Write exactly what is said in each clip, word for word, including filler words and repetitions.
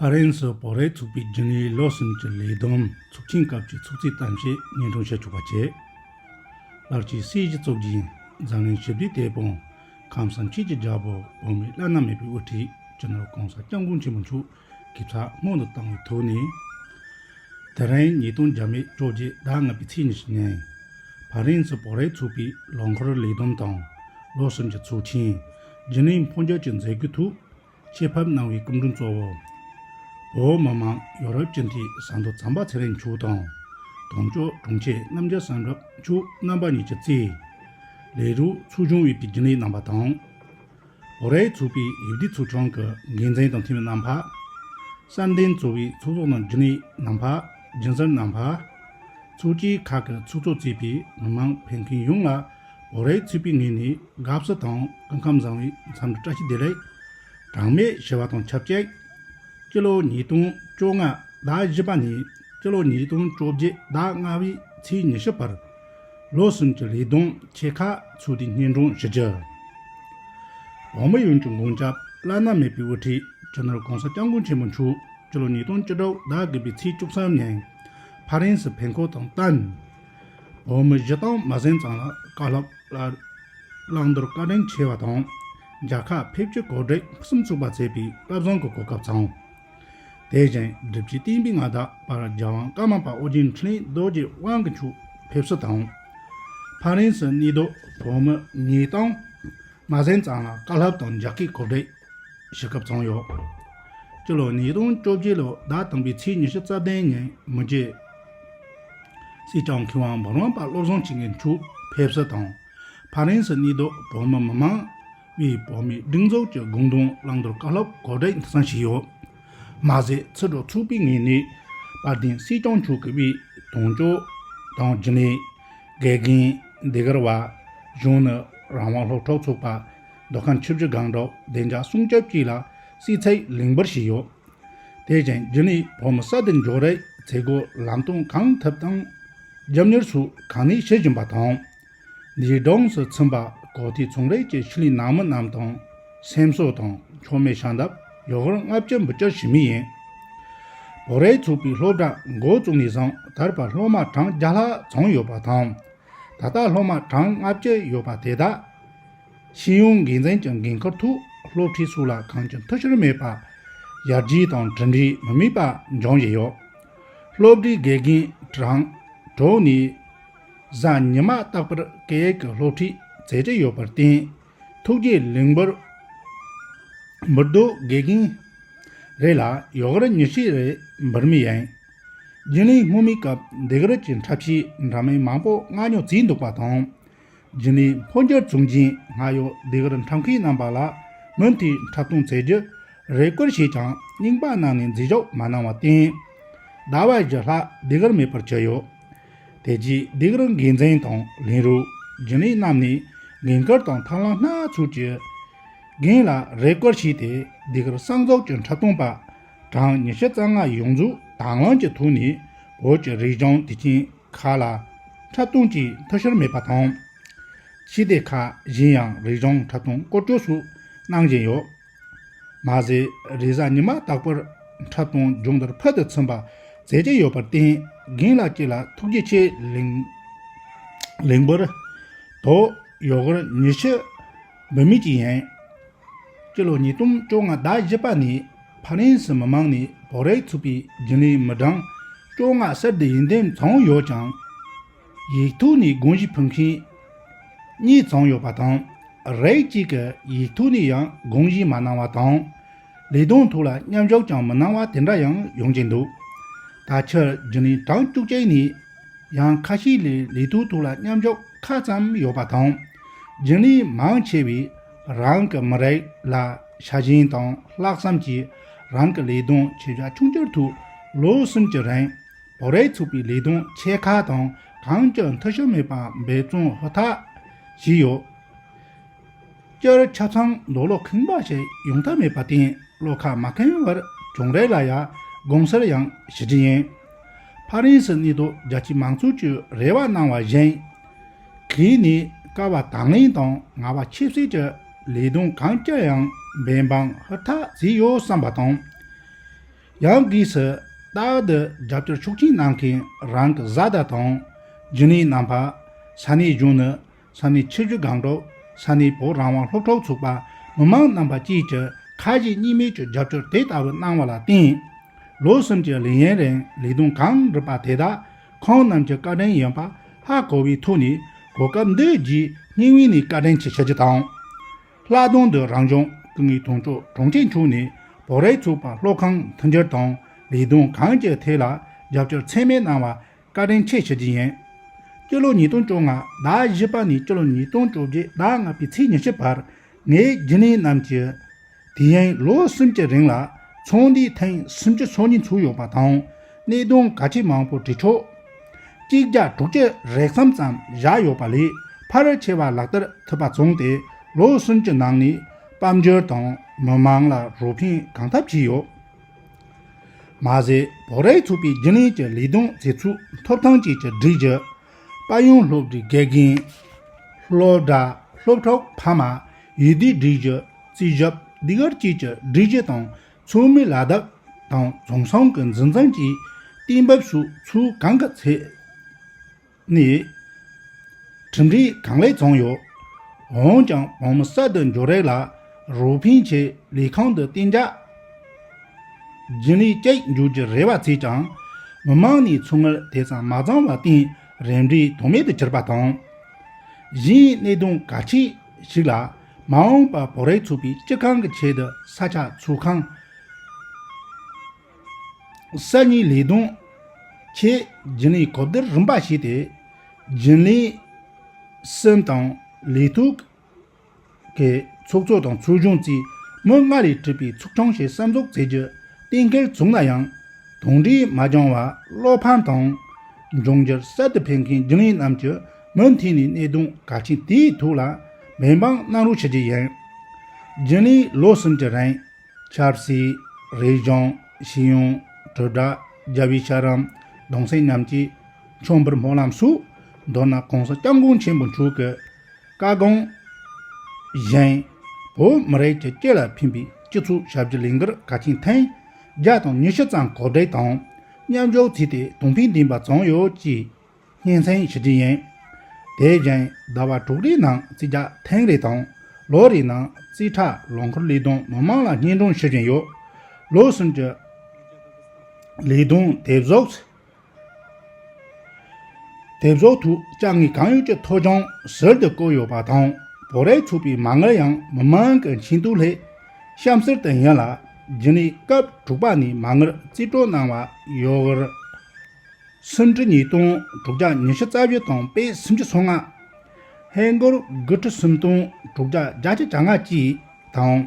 ཕ་རན་སི་བོད་རིགས་ཚོགས་པའི་རྒྱུན་ལས་ལོ་གསུམ་གྱི་ལས་བསྡོམས་ཚོགས་ཆེན་སྐབས་ཀྱི་ཚོགས་གཙོའི་གཏམ་བཤད་སྙན་སྒྲོན་ཞུ་ཆོག་པ་བྱས། སླར་གཅིག་སྲིད་སྤྱི་གཙོ་བགྱིས་འཛམ་གླིང་ཞི་བདེའི་དེད་དཔོན་ཁམས་སངས་ཆོས་ཀྱི་རྒྱལ་པོ་བོད་མིའི་བླ་ན་མེད་པའི་དབུ་ཁྲིད་སྤྱི་ནོར་༸གོང་ས་༸སྐྱབས་མགོན་ཆེན་པོ་མཆོག་གི་ཚབ་སྔོན་དུ་བཏང་བའི་ཐོག་ནས། དེ་རིང་ཉིས་སྟོང་བརྒྱ་མེད་བཅོ་བརྒྱད་ཟླ་ལྔ་པའི་ཚེས་ཉི་ཤུ་ཉིན། ཕ་རན་སི་བོད་རིགས་ཚོགས་པའི་ལོ་འཁོར་ལས་བསྡོམས་དང་ལོ་གསུམ་གྱི་ཚོགས་ཆེན་རྒྱུན་ལས་འཕོ་འགྱུར་གྱི་མཛད་སྒོའི་ཐོག་ཆེད་ཕེབས་གནང་བའི་སྐུ་མགྲོན་གཙོ་བོ། བོད་མི་མང་ཡོ་རོབ་སྤྱི་མཐུན་ས་འདུ་ཚངས་པ་ཚེ་རིང་མཆོག་དང་། དོན་གཅོད་དྲུང་ཆེ་རྣམ་རྒྱལ་བསམ་གྲུབ་མཆོག་རྣམ་པ་གཉིས་ཀྱི་བརྩིས། ལས་རོགས་ཚོགས་ཆུང་བའི་པའི་རྒྱུན་ལས་རྣམ་པ་དང་། བོད་རིགས་ཚོགས་པའི་ཡུལ་དུས་ཚོགས་ཆུང་གི་འགན་འཛིན་དང་འཐུས་མི་རྣམ་པ། གསར་འདེམས་གཙོ་བའི་ཚོགས་གཙོ་དང་རྒྱུན་ལས་རྣམ་པ། རྒྱུན་ཟུར་རྣམ་པ། ཚོགས་སྐྱིད་ཁག་གི་ཚོགས་གཙོ་གཙོས་པའི་མི་མང་ཕེབས་མཁན་ཡོངས་ལ་བོད་རིགས་ཚོགས་པའི་ངོས་ནས་དགའ་བསུ་དང་སྐུ་ཁམས་བཟང་བའི་འཚམས་འདྲི་བཀྲ་ཤིས་བདེ་ལེགས་གྲངས་མེད་ཞུ་བ་དང་ཆབས་ཅིག་སྤྱི་ལོ་ཉིས་སྟོང་བཅོ་ལྔ་ཟླ་བཞི་པ་ནས་སྤྱི་ལོ་ཉིས་སྟོང་བཅོ་བརྒྱད་ཟླ་ལྔ་པའི་ཚེས་ཉི་ཤུ་བར་ལོ་གསུམ་གྱི་ལས་བསྡོམས་ཆེ་ཁག་ཚོགས་དུས་སྙན་སྒྲོན་ཞུ་རྒྱུ། བོད་མི་ཡོངས་ཀྱི་མགོན་སྐྱབས་བླ་ན་མེད་པའི་དབུ་ཁྲིད་སྤྱི་ནོར་༸གོང་ས་༸སྐྱབས་མགོན་ཆེན་པོ་མཆོག་སྤྱི་ལོ་ཉིས་སྟོང་བཅུ་དྲུག་ཟླ་དགུ་པའི་ཚེས་བཅུ་གསུམ་ཉིན་ཕ་རན་སི་ཕེབས་འཁོར་དང་བསྟུན། བོད་མི་བཞི་སྟོང་མ་ཟིན་ཙམ་ལ་བཀའ་སློབ་ལ་བླང་དོར་བཀའ་དྲིན་ཆེ་བ་དང་། རྒྱལ་ཁབ་ཕེབས་སྐྱོད་གོ་སྒྲིག་ཕུན་སུམ་ཚོགས་པ་མཛད་པའི་སྐལ་བཟང་གི་གོ་སྐབས་བྱུང་། དེ་བཞིན་སྒྲུབ་བརྒྱུད་བསྟན་པའི་མངའ་བདག་དཔལ་རྒྱལ་དབང་ཀརྨ་པ་ཨོ་རྒྱན་འཕྲིན་ལས་རྡོ་རྗེ་དབང་གི་མཆོག་ཕེབས་བསུ་དང་། ཕ་རན་སི་གནས་སྡོད་བོད་མི་ཉིས་སྟོང་མ་ཟིན་ཙམ་ལ་བཀའ་སློབ་དང་མཇལ་ཁའི་གོ་སྒྲིག་ཞུ་སྐབས་བྱུང་ཡོད། སྤྱི་ལོ་ཉིས་སྟོང་བཅོ་བརྒྱད་ལོ་ཟླ་དང་པོའི་ཚེས་ཉི་ཤུ་རྩ་བདུན་ཉིན་མི་རྗེ་སྲིད་སྐྱོང་མཁས་དབང་འབུམ་རམས་པ་བློ་བཟང་སེང་གེ་མཆོག་ཕེབས་བསུ་དང་། ཕ་རན་སི་གནས་སྡོད་བོད་མི་མི་མང་བས་བོད་མིའི་སྒྲིག་འཛུགས་ཀྱི་དགོངས་དོན་བླང་དོར་བཀའ་སློབ་གོ་སྒྲིག་མཐུན་སྦྱོར་བྱས་ཡོད། མ་ཟད་ཕྱི་དྲིལ་ཚོགས་པའི་ངོས་ནས་དཔལ་ལྡན་སྲིད་སྐྱོང་མཆོག་གིས་དབུས་དོན་གཅོད་དང་རྒྱུན་ལས། དགེ་རྒན། ཟློས་གར་བ། གཞོན་ནུ། རང་དབང་སློབ་ཕྲུག་ཚོགས་པ། མདོ་ཁམས་ཆུ་བཞི་སྒང་དྲུག་བདེ་འཇགས་སྲུང་སྐྱོབ་བཅས་ལ་སྲིད་ཚད་ལེགས་འབུལ་བྱས་ཡོད། དེ་བཞིན་རྒྱུན་ལས་བོད་མི་གསར་དུ་འབྱོར་རེས་མཛད་སྒོ་ལམ་སྟོན་གང་ཐུབ་དང་རྒྱབ་གཉེར་སོགས་གང་ནུས་བྱེད་བཞིན་པ་དང་། འདས་གྲོངས་སུ་ཕྱིན་པ་གོ་ཐོས་ཚོང་རེས་ཀྱི་ཤུལ་ལུས་ནང་མི་རྣམས་དང་སེམས་གསོ་དང་མཆོད་མེ་ཞལ་འདེབས་ཡོ་གར་ལྔ་བཅུ་འབུལ་སྐྱོར་ཞུས་མུས་ཡིན། བོད་རིགས་ཚོགས་པའི་སློབ་གྲྭ་འགོ་བཙུགས་ནས་བཟུང་ད་བར་སློབ་མ་གྲངས་བརྒྱ་ལྷག་བྱུང་ཡོད་པ་དང་། ད་ལྟ་སློབ་མ་གྲངས་ལྔ་བཅུ་ཡོད་པ་དེ་དག་ཤེས་ཡོན་འགན་འཛིན་གྱི་འགན་ཁུར་ཐོག་སློབ་ཁྲིད་སོགས་ལ་གང་ཅི་འཐུས་ཤོར་མེད་པ། ཡར་རྒྱས་དང་གྲུབ་འབྲས་མི་དམིགས་པ་འབྱུང་བཞིན་ཡོད། སློབ་གྲྭའི་དགེ་རྒན་གྲངས་དྲུག་ནས་གཟའ་ཉི་མ་རྟག་པར་སྐད་ཡིག་གི་སློབ་ཁྲིད་མཛད་ཀྱི་ཡོད་པར་བརྟེན། ཐུགས་རྗེ་ལེགས་འབུལ་འབུལ་འདོད་དགེ་རྒན་རེ་ལ་ཡོ་གར་ཉི་ཤུ་རེ་འབུལ་མུས་ཡིན། རྒྱུན་ལས་སྔོན་མའི་སྐབས་ཟློས་གར་གྱི་འཁྲབ་གཞས་འདྲ་མིན་མང་པོ་མངགས་ཉོ་བྱས་འདུག་པ་དང་། རྒྱུན་ལས་འཕོ་འགྱུར་བྱུང་རྗེས་སྔར་ཡོད་ཟློས་གར་འཁྲབ་མཁན་རྣམ་པ་ལ་མུ་མཐུད་འཁྲབ་སྟོན་བྱེད་རྒྱུ་རེ་སྐུལ་བྱས་ཀྱང་རྙིང་པ་གནང་ནས་མཛད་ཕྱོགས་མ་གནང་བར་བརྟེན། ཟླ་བ་བཞི་ལྷག་ཟློས་གར་མེད་པར་གྱུར་ཡོད། དེ་རྗེས་ཟློས་གར་འགན་འཛིན་དང་ལྷན་རོགས་རྒྱུན་ལས་རྣམས་ནས་འགན་ཁུར་དང་ཐབས་ལམ་སྣ་ཚོགས་ཀྱི་འགན་ལ་རེ་སྐུལ་བྱས་ཏེ་ཟློས་གར་གསར་འཛུགས་ཀྱི་འཁྲབ་སྟོན་པ་གྲངས་ཉི་ཤུ་རྩ་ལྔ་ཡོངས་རྫོགས་དང་བླངས་ཀྱི་ཐོག་ནས་བོད་ཀྱི་རིག་གཞུང་དུས་ཆེན་ཁག་ལ་འཁྲབ་སྟོན་གྱི་འཐུས་ཤོར་མེད་པ་དང་། ཕྱི་སྡེ་ཁག་གཞན་ཡང་རིག་གཞུང་འཁྲབ་སྟོན་སྐོར་སྐྱོད་སོགས་གནང་བཞིན་ཡོད། མ་ཟད་རེས་གཟའ་ཉི་མ་རྟག་པར་འཁྲབ་སྟོན་སྦྱོང་བརྡར་ཕུལ་དུ་ཕྱིན་པ་མཛད་ཀྱི་ཡོད་པར་བརྟེན་རྒན་ལགས་བཅས་ལ་ཐུགས་རྗེ་ཆེ་ལེགས་ལེགས་འབུལ་དོ་ཡོ་གར་ཉི་ཤུ་འབུལ་མུས་ཅིག་ཡིན། སྤྱི་ལོ་ཉིས་སྟོང་བཅོ་ལྔ་ཟླ་བཞི་པ་ནས་ཕ་རན་སི་མི་མང་ནས་བོད་རིགས་ཚོགས་པའི་རྒྱུན་ལས་མི་གྲངས་བཅོ་ལྔ་གསར་དུ་ཡིན་འདེམས་བྱུང་ཡོད་ཀྱང་། ཡིག་ཐོག་ནས་དགོངས་གཞི་ཕུལ་མཁན་གཉིས་བྱུང་ཡོད་པ་དང་། རིགས་གཅིག་གིས་ཡིག་ཐོག་ནས་ཡང་དགོངས་གཞི་མ་གནང་བ་དང་། ལས་དོན་ཐོག་ལ་མཉམ་ཞུགས་ཀྱང་མི་གནང་བ་དེ་འདྲ་ཡང་ཡོང་གི་འདུག་ད་ཆར་རྒྱུན་ལས་གྲངས་བཅུ་གཅིག་ནས་ཡང་ཁ་ཤས་ལས་ལས་དོན་ཐོག་ལ་མཉམ་ཞུགས་ཁག་ཙམ་ཡོད་པ་དང་། རྒྱུན་ལས་མང་ཆེ་བས་རང་གི་མི་རིགས་ལ་ཤ་ཞེན་དང་ལྷག་བསམ་གྱིས་རང་གི་ལས་དོན་ཆེ་བཞག་ཆུང་བསྒྱུར་ཐོག་ལོ་གསུམ་གྱི་རིང་བོད་རིགས་ཚོགས་པའི་ལས་དོན་ཆེ་ཁག་དང་གང་ཅི་འཐུས་ཤོར་མེད་པ་འབད་བརྩོན་ཧུར་ཐག་བྱས་ཡོད། སྤྱིར་ཆ་ཚང་འདོད་བློ་ཁེངས་པ་ཞིག་ཡོང་ཐབས་མེད་པར་བརྟེན་བློ་ཁ་མ་ཁེངས་པར་གྱོང་རེ་ལ་ཡང་དགོངས་སེལ་ཡང་ཞུ་རྒྱུ་ཡིན། ཕ་རན་སི་གནས་སྡོད་རྒྱ་ཆེའི་མང་ཚོགས་ཀྱིས་རེ་བ་གནང་བ་བཞིན། གུས་ནས་བསྐལ་པ་དང་ལེན་དང་ངལ་བ་ཆེ་བསྐྱེད་ཀྱི་ལས་དོན་གང་ཅི་ཡང་འབད་འབངས་ཧུར་ཐག་བྱས་ཡོད་བསམ་པ་དང་། ཡང་སྒོས་སུ་རྟག་ཏུ་རྒྱབ་སྐྱོར་ཤུགས་ཆེན་གནང་མཁན་རང་གི་བཟའ་ཟླ་དང་རྒྱུན་ལས་རྣམ་པ། ས་གནས་གཞུང་ནི་ས་གནས་ཆུ་བཞི་སྒང་དྲུག་ས་གནས་བོད་རང་དབང་སློབ་ཕྲུག་ཚོགས་པ། མི་མང་རྣམ་པ་བཅས་ཀྱི་ཁ་ཞེ་གཉིས་མེད་ཀྱི་རྒྱབ་སྐྱོར་དེ་ལྟ་བུ་གནང་བ་ལ་བརྟེན། ལོ་གསུམ་གྱི་ལས་ཡུན་རིང་ལས་དོན་གང་སྒྲུབ་པ་དེ་དག་ཁོང་རྣམས་ཀྱི་བཀའ་དྲིན་ཡིན་པ་ཧ་གོ་བའི་ཐོག་ནས། གོ་སྐབས་འདི་བརྒྱུད་སྙིང་དབུས་ནས་བཀའ་དྲིན་ཆེ་ཞུ་རྒྱུ་དང་། ལྷག་དོན་དུ་རང་གཞུང་སྐུ་ངོ་དོན་གཅོད་དྲུང་ཆེ་མཆོག་ནས་བོད་རིགས་ཚོགས་པ་སློབ་ཁང་མཐུན་འགྱུར་དང་ལས་དོན་གང་ཅིའི་ཐད་ལ་རྒྱབ་སྐྱོར་ཚད་མེད་གནང་བ་བཀའ་དྲིན་ཆེ་ཞུ་རྒྱུ་ཡིན། སྤྱི་ལོ་ཉིས་སྟོང་བཅོ་ལྔ་ཟླ་བཞི་པ་ནས་སྤྱི་ལོ་ཉིས་སྟོང་བཅོ་བརྒྱད་ཟླ་ལྔ་པའི་ཚེས་ཉི་ཤུ་བར་ངའི་རྒྱུན་ལས་རྣམས་ཀྱིས། དུས་ཡུན་ལོ་གསུམ་གྱི་རིང་ལ་ཚོགས་འདུ་ཐེངས་སུམ་ཅུ་སོ་གཉིས་ཚུགས་ཡོད་པ་དང་། གནད་དོན་གལ་ཆེ་མང་པོ་དྲིལ་ཕྱོགས་གཅིག་བརྒྱ་དྲུག་ཅུ་རེ་གསུམ་ཙམ་བཞག་ཡོད་པ་ལས་ཕལ་ཆེ་བ་ལག་བསྟར་ཐུབ་པ་བྱུང་སྟེ། ལོ་གསུམ་གྱི་ནང་ནས་དཔལ་འབྱོར་དང་མི་མང་ལ་རོགས་ཕན་གང་ཐུབ་བྱས་ཡོད། མ་ཟད་བོད་རིགས་ཚོགས་པའི་རྒྱུན་ལས་ཀྱི་ལས་དོན་མཛད་ཚུལ་ཐོབ་ཐང་བཅས་ཀྱི་སྒྲིག་གཞི། དཔལ་ཡོན་སློབ་གྲྭའི་དགེ་རྒན། སློབ་གྲྭ། སློབ་ཕྲུག་ཕ་མ། ཡུལ་སྡེའི་སྒྲིག་གཞི། རྩིས་ཞིབ་ཟློས་གར་བཅས་ཀྱི་སྒྲིག་གཞི་དང་། ཚོགས་མིའི་ལས་ཐབས་དང་། འཛིན་སྐྱོང་གི་འཛིན་བཟུང་གི་གཏན་འབེབས་སོགས་ཚུལ་གང་གི་ཚད་ནས་གྲུབ་འབྲས་གང་ལེགས་བྱུང་ཡོད། འོན་ཀྱང་བོད་མི་གསར་དུ་འབྱོར་རིགས་ལ་རོགས་ཕན་ཆེད་ལས་ཁང་དུ་གཏན་འཇགས་རྒྱུན་ལས་གཅིག་འཇོག་རྒྱུའི་རེ་བ་བྱས་ཀྱང་། མི་མང་ནས་ཚོར་སྣང་དེ་ཙམ་མ་བྱུང་བར་བརྟེན། རིམ་གྲོ་དོན་མེད་དུ་གྱུར་པ་དང་། གཞན་གནད་དོན་གལ་ཆེ་ཞིག་ལ། མ་འོངས་པར་བོད་རིགས་ཚོགས་པའི་སྤྱི་ཁང་གི་ཆེད་དུ་ས་ཆ་ཚོགས་ཁང་གསར་རྙིང་ལས་དོན་ཆེད་རྒྱུན་ལས་གོ་བསྡུར་རིམ་པ་བྱས་ཏེ། རྒྱུན་ལས་གསུམ་དང་ལས་ཐོག་གི་ཚོགས་གཙོ་དང་ཚོགས་གཞོན་བཅས་མི་ལྔ་ལས་གྲུབ་པའི་ཚོགས་ཆུང་ཞིག་གསར་འཛུགས་བྱེད་རྒྱུ་གཏན་འཁེལ་བྱུང་ན་ཡང་། དོན་འབྲས་མ་བྱུང་བར་བློ་ཕམ་དང་། འབྱུང་འགྱུར་གསར་དུ་ཕེབས་མཁན་རྒྱུན་ལས་རྣམས་ཀྱིས་མུ་མཐུད་ནས་གནད་དོན་གལ་ཆེན་དེའི་ཐོག་ལ་འབད་འབུངས་གནང་རོགས་ཞུ་རྒྱུ་ཡིན། རྒྱུན་ལས་ལོ་གསུམ་གྱི་རིང་། ཆབ་སྲིད། རིག་གཞུང་། ཤེས་ཡོན། དྲིལ་བསྒྲགས། རྒྱལ་བའི་བྱ་རིམ། གདུང་སེམས་མཉམ་སྐྱེད། མཆོད་འབུལ་སྨོན་ལམ་སོགས། མདོར་ན་༸གོང་ས་༸སྐྱབས་མགོན་ཆེན་པོ་མཆོག་གི་བཀའ་དགོངས་བཞིན། བོད་མི་རིགས་ཀྱི་སྤྱི་ལ་ཕན་པའི་སྤྱི་ཚོགས་ཞབས་ཞུ་ལས་འགུལ་གལ་ཆེན་ཐེངས་བརྒྱ་དང་ཉི་ཤུ་ཙམ་གོ་སྒྲིག་དང་མཉམ་ཞུགས་བྱས་ཏེ་གདོང་ཕན་ལྡན་པ་བྱུང་ཡོད་ཅེས་སྙན་སེང་ཞུ་རྒྱུ་ཡིན། དེ་བཞིན་ཟླ་བ་དྲུག་རེའི་ནང་རྩིས་རྒྱག་ཐེངས་རེ་དང་། ལོ་རེའི་ནང་རྩིས་ཁྲ་ལོ་འཁོར་ལས་དོན་མི་མང་ལ་སྙན་སྒྲོན་ཞུ་བཞིན་ཡོད། ལོ་གསུམ་གྱི་ལས་དོན་དེབ་གཟུགས། དེབ་གཟུགས་ཐོག་དཔྱད་མཁན་གང་ཡོད་ཀྱི་ཐོ་རྒྱུགས་ཟུར་དུ་བཀོད་ཡོད་པ་དང་། བོད་རིགས་ཚོགས་པའི་མ་དངུལ་ཡང་མི་མང་གི་ཆེད་དུ་ལས་གཤམ་གསལ་དུ་ཡིན་ལ། རྒྱུན་ལས་སྐབས་དྲུག་པ་ནས་མ་དངུལ་རྩིས་སྤྲོད་གནང་བ་ཡོད་གི། སུམ་ཁྲི་ཉིས་སྟོང་དྲུག་བརྒྱ་ཉི་ཤུ་རྩ་བཞི་དང་པད་སུམ་ཅུ་སོ་ལྔ། ཧིན་སྒོར་དགུ་ཁྲི་སུམ་སྟོང་དྲུག་བརྒྱ་བརྒྱད་ཅུ་གྱ་ལྔ་བཅས་དང་།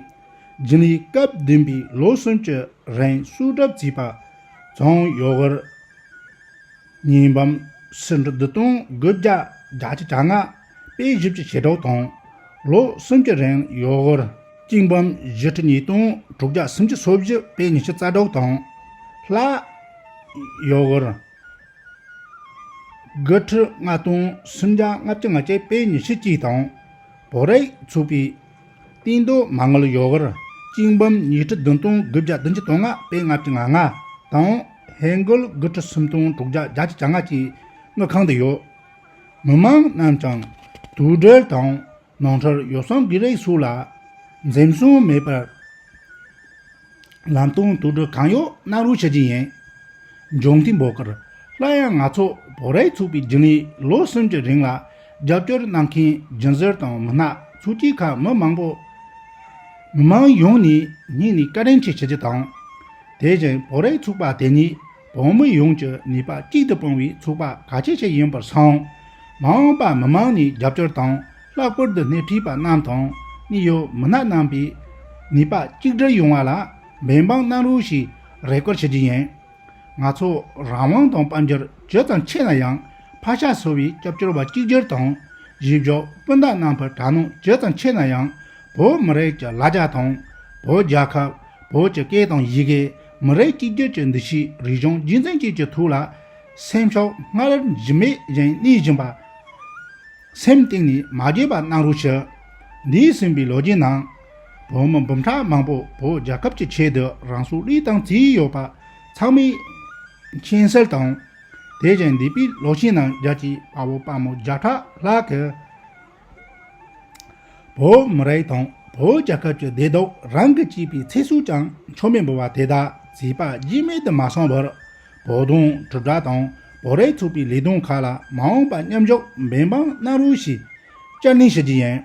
རྒྱུན་ལས་སྐབས་བདུན་པའི་ལོ་གསུམ་གྱི་རིང་གསོག་སྒྲུབ་བྱས་པ་བྱུང་ཡོད་གི། ཉིས་འབུམ་སུམ་ཁྲི་བདུན་སྟོང་དགུ་བརྒྱ་བརྒྱད་ཅུ་གྱ་ལྔ་པད་བཞི་བཅུ་ཞེ་དྲུག་དང་། ལོ་གསུམ་གྱི་རིང་ཡོད་གི། གཅིག་འབུམ་བཞི་ཁྲི་ཉིས་སྟོང་དྲུག་བརྒྱ་སུམ་ཅུ་སོ་བཞི་པད་ཉི་ཤུ་རྩ་དྲུག་དང་། ལྷག་ཡོད་གི། དགུ་ཁྲི་ལྔ་སྟོང་སུམ་བརྒྱ་ལྔ་བཅུ་ང་གཅིག་པད་ཉི་ཤུ་གཅིག་དང་། བོད་རིགས་ཚོགས་པའི་སྟེང་དུ་མ་དངུལ་ཡོད་གི། གཅིག་འབུམ་ཉི་ཁྲི་བདུན་སྟོང་དགུ་བརྒྱ་བདུན་ཅུ་དོན་ལྔ་པད་ལྔ་བཅུ་ང་ལྔ་དང་། ཧིན་སྒོར་དགུ་ཁྲི་སུམ་སྟོང་དྲུག་བརྒྱ་བརྒྱད་ཅུ་གྱ་ལྔ་བཅས་དངུལ་ཁང་དུ་ཡོད། མི་མང་རྣམས་ཀྱང་དུག་སྦྲུལ་དང་ནོར་འཁྲུལ་ཡོ་བསྲང་གི་རིགས་སོགས་ལ་འཛེམ་ཟོན་མེད་པར་ལམ་སྟོན་དུག་སྦྲུལ་གང་ཡོད་གནང་རོགས་ཞུ་རྒྱུ་ཡིན། འབྱུང་ཐིག་འབོད་སྐུལ། སླར་ཡང་ང་ཚོ་བོད་རིགས་ཚོགས་པའི་རྒྱུན་ལས་ལོ་གསུམ་གྱི་རིང་ལ་རྒྱབ་སྐྱོར་གནང་མཁན་སྦྱིན་བདག་དང་མི་སྣ་ཚོགས་སྐྱིད་ཁག་མི་མང་པོ། མི་མང་ཡོངས་ནས་སྙིང་ནས་བཀའ་དྲིན་ཆེ་ཞུ་རྒྱུ་དང་། དེ་བཞིན་བོད་རིགས་ཚོགས་པ་དེ་ཉིད་བོད་མི་ཡོངས་ཀྱི་ནུས་པ་གཅིག་ཏུ་སྤུངས་པའི་ཚོགས་པ་གལ་ཆེ་ཞིག་ཡིན་པར་སོང་། མ་འོངས་པར་མི་མང་ནས་རྒྱབ་སྐྱོར་དང་ལྷག་པར་དུ་སྣེ་ཁྲིད་པ་རྣམས་དང་གནད་ཡོད་མི་སྣ་རྣམ་པས་ནུས་པ་གཅིག་སྒྲིལ་ཡོང་བ་ལ་འབད་འབུངས་གནང་རོགས་ཞེས་རེ་སྐུལ་ཞུ་རྒྱུ་ཡིན། ང་ཚོ་རང་དབང་དང་དཔལ་འབྱོར་ཇི་ཙམ་ཆེ་ན་ཡང་ཕར་ཞབས་ཞུ་བའི་སྐྱབས་བཅོལ་བ་གཅིག་གྱུར་དང་། གཞིས་བཞུགས་སྤུན་ཟླ་རྣམ་པའི་དྲག་གནོན་ཇི་ཙམ་ཆེ་ན་ཡང་། བོད་མི་རིགས་ཀྱི་ལ་རྒྱ་དང་། བོད་རྒྱལ་ཁབ། བོད་ཀྱི་སྐད་དང་ཡི་གེ། མི་རིགས་གཅིག་གྱུར་གྱི་འདུ་ཤེས། རིག་གཞུང་རྒྱུན་འཛིན་བཅས་ཀྱི་ཐོག་ལ་སེམས་ཤུགས་སྔར་བཞིན་མེད་བཞིན་གནས་བཞིན་པ། སེམས་གཏིང་ནས་མ་བརྗེད་པ་གནང་རོགས་ཞུ། འདས་ཟིན་པའི་ལོ་རྒྱུས་ནང་། བོད་མི་འབུམ་ཕྲག་མང་པོ་བོད་རྒྱལ་ཁབ་ཀྱི་ཆེད་དུ་རང་སྲོག་བློས་བཏང་བྱས་ཡོད་པ། ཚང་མས་མཁྱེན་གསལ་དང་། དེ་བཞིན་འདས་པའི་ལོ་ཤས་ནང་རྒྱལ་གཅེས་དཔའ་བོ་དཔའ་མོ་བརྒྱ་ཕྲག་ལྷག་གིས་བོད་མི་རིགས་དང་བོད་རྒྱལ་ཁབ་ཀྱི་བདེ་སྡུག་རང་གིས་གཅེས་པའི་ཚེ་སྲོག་ཀྱང་མཆོད་མེ་འབུལ་བ་དེ་དག་བརྗེད་པ་རྗེས་མེད་དུ་མ་སོང་བར། བོད་དོན་དྲིལ་བསྒྲགས་དང་བོད་རིགས་ཚོགས་པའི་ལས་དོན་ཁག་ལ་མ་འོངས་པ་མཉམ་ཞུགས་འབད་འབུངས་གནང་རོགས་ཞེས་བསྐྱར་ནན་ཞུ་རྒྱུ་ཡིན།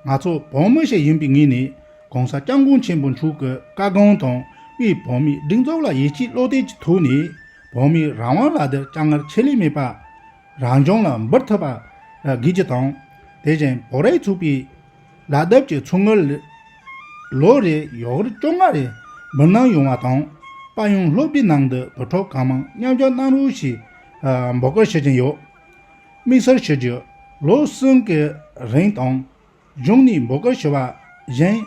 ང་ཚོ་བོད་མི་ཞིག་ཡིན་པའི་ངོས་ནས་༸གོང་ས་༸སྐྱབས་མགོན་ཆེན་པོ་མཆོག་གི་བཀའ་དགོངས་དང་དབུས་བོད་མིའི་སྒྲིག་འཛུགས་ལ་ཡིད་ཆེས་བློ་གཏད་ཀྱི་ཐོག་ནས་བོད་མིའི་རང་དབང་ལག་དེབ་དཀའ་ངལ་ཆད་ལུས་མེད་པ་རང་སྦྱོང་ལ་འབད་ཐུབ་པ་དགོས་རྒྱུ་དང་། དེ་བཞིན་བོད་རིགས་ཚོགས་པའི་ལག་དེབ་ཀྱི་ཚོང་གཉེར་ལོ་རེར་ཡོ་ལི་བཅོ་ལྔ་རེ་འབུལ་གནང་ཡོང་བ་དང་། དཔལ་ཡོན་སློབ་གྲྭའི་ནང་དུ་བུ་ཕྲུག་གང་མང་མཉམ་ཞུགས་གནང་རོགས་ཞེས་འབོད་སྐུལ་ཞུ་བཞིན་ཡོད། དམིགས་བསལ་ཞུ་རྒྱུ། ལོ་གསུམ་གྱི་རིང་དང་གཞུང་ནས་འབོད་སྐུལ་ཞུ་བ་བཞིན།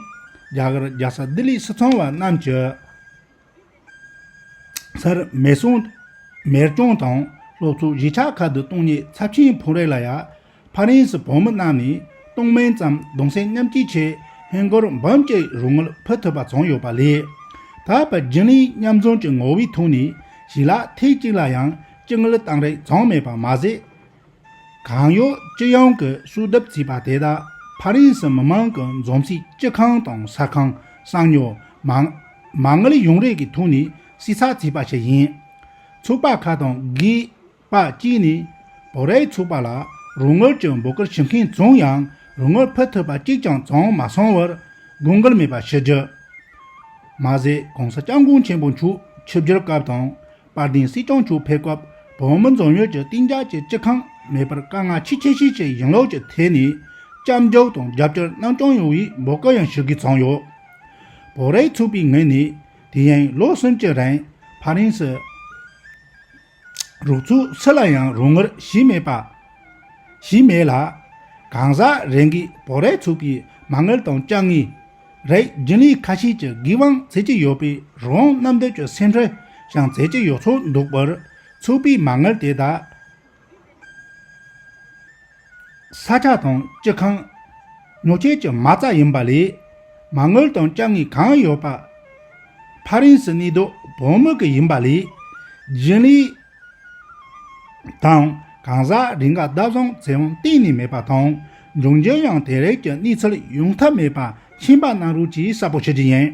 རྒྱ་གར་རྒྱལ་ས་ལྡི་ལི་སིལ་ཚང་བ་རྣམས་ཀྱི་སར་མེ་སྲུང་། མེ་སྐྱོང་དང་སློབ་གསོའི་གཞིས་ཆགས་ཁག་ཏུ་གཏོང་མཁན་ཚབས་ཆེན་ཕོ་རིགས་ལ་ཡང་ཕ་རན་སི་བོད་མི་རྣམས་ནས་སྟོང་མིན་ཙམ་གདུང་སེམས་མཉམ་སྐྱེད་ཆེད་ཧིན་སྒོར་འབུམ་གཅིག་རོགས་དངུལ་ཕུལ་ཐུབ་པ་བྱུང་ཡོད་པ་ལས། ད་བར་རྒྱུན་ལས་མཉམ་འཛོམས་ཀྱི་ངོ་བོའི་ཐོག་ནས་ཞལ་ལག་ཐེངས་གཅིག་ལ་ཡང་སྤྱི་དངུལ་བཏང་རེས་བྱུང་མེད་པ་མ་ཟད། གང་ཡོད་སྤྱི་ཡོངས་ཀྱི་གསོལ་འདེབས་བྱས་པ་དེ་དག་ཕ་རན་སི་མི་མང་གི་འཛོམས་སའི་སྤྱི་ཁང་དང་ཟ་ཁང་། གསང་ཉོ། མ་མ་དངུལ་ཡོང་རེས་ཀྱི་ཐོག་ནས་གསོལ་ཚིགས་བྱས་པ་ཞིག་ཡིན། ཚོགས་པ་ཁག་དང་སྒེར་པ་བཅས་ནས་བོད་རིགས་ཚོགས་པ་ལ་རོགས་དངུལ་གྱི་འབོད་སྐུལ་ཞུ་མཁན་བྱུང་ཡང་རོགས་དངུལ་ཕུལ་ཐུབ་པ་གཅིག་ཀྱང་བྱུང་མ་སོང་བར་དགོངས་འགལ་མེད་པ་ཞུ་རྒྱུ། མ་ཟད་༸གོང་ས་༸སྐྱབས་མགོན་ཆེན་པོ་མཆོག་ཆིབས་བསྒྱུར་སྐབས་དང་། དཔལ་ལྡན་སྲིད་སྐྱོང་མཆོག་ཕེབས་སྐབས་བོད་མི་འཛོམས་ཡུལ་གྱི་གཏན་འཇགས་ཀྱི་སྤྱི་ཁང་མེད་པར་དཀའ་ངལ་ཆེ་ཆེ་ཤོས་ཀྱི་ཡིན་ལུགས་ཀྱི་ཐད་ནས་སྐྱབས་འཇུག་དང་རྒྱབ་སྐྱོར་གནང་སྐྱོང་ཡོང་བའི་འབོད་སྐུལ་ཡང་ཞུ་དགོས་བྱུང་ཡོད། བོད་རིགས་ཚོགས་པའི་ངོས་ནས་དུས་ཡུན་ལོ་གསུམ་གྱི་རིང་ཕ་རན་སི་རོགས་ཚོགས་སུ་ལ་ཡང་རོགས་དངུལ་ཞུས་མེད་པ། ཞུས་མེད་ལ། གང་ཟག་རེ་འགའི་བོད་རིགས་ཚོགས་པའི་མ་དངུལ་དང་ཅ་དངོས། རིགས་རྒྱུན་ལས་ཁ་ཤས་ཀྱིས་དགེ་དབང་བྱེད་ཀྱི་ཡོད་པའི་རང་དབང་རྣམ་འདོད་ཀྱི་སེམས་ཁྲལ་ཀྱང་བྱེད་ཀྱི་ཡོད་ཚོད་འདུག་པར། ཚོགས་པའི་མ་དངུལ་དེ་དག་ས་ཆ་དང་སྤྱི་ཁང་ཉོ་ཆེད་ཀྱི་མ་རྩ་ཡིན་པ་ལས། མ་དངུལ་དང་ཅ་དངོས་གང་ཡོད་པ་ཕ་རན་སི་གནས་སྡོད་བོད་མི་གི་ཡིན་པ་ལས། རྒྱུན་ལས་དང་གང་ཟག་རེ་འགའ་བདག་བཟུང་བྱེད་དབང་གཏན་ནས་མེད་པ་དང་། འབྱུང་འགྱུར་ཡང་དེ་རིགས་ཀྱི་གནས་ཚུལ་ཡོང་ཐབས་མེད་པ་མཁྱེན་པ་གནང་རོགས་ཞེས་གསལ་པོ་ཞུ་རྒྱུ་ཡིན།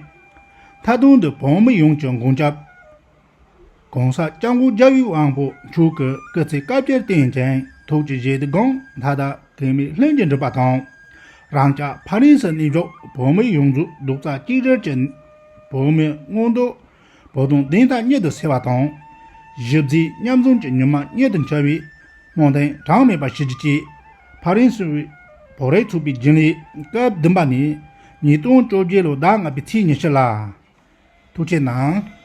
མཐའ་དོན་དུ་བོད་མི་ཡོངས་ཀྱི་མགོན་སྐྱབས་༸གོང་ས་༸སྐྱབས་མགོན་རྒྱལ་བའི་དབང་པོ་མཆོག་གི་སྐུ་ཚེ་བསྐལ་བརྒྱར་བརྟན་ཅིང་ཐུགས་ཀྱི་བཞེད་དགོངས་མཐའ་དག་གེགས་མེད་ལྷུན་གྱིས་འགྲུབ་པ་དང་། རང་ཅག་ཕ་རན་སི་གནས་བཞུགས་བོད་མི་ཡོངས་རྫོགས་རྡོག་རྩ་གཅིག་སྒྲིལ་གྱིས་བོད་མིའི་མངོན་འདོད་བོད་དོན་བདེན་མཐའ་མྱུར་དུ་གསལ་བ་དང་། གཞིས་རྩེའི་མཉམ་འཛོམས་ཀྱི་ཉི་མ་མྱུར་དུ་འཆར་བའི་སྨོན་འདུན་གྲངས་མེད་པ་ཞུ་རྒྱུ་བཅས། ཕ་རན་སི་བོད་རིགས་ཚོགས་པའི་རྒྱུན་ལས་སྐབས་བདུན་པ་ནས་ཉིས་སྟོང་བཅོ་བརྒྱད་ལོ་ཟླ་ལྔ་པའི་ཚེས་ཉི་ཤུ་ལ། ཐུགས་རྗེ་གནང་།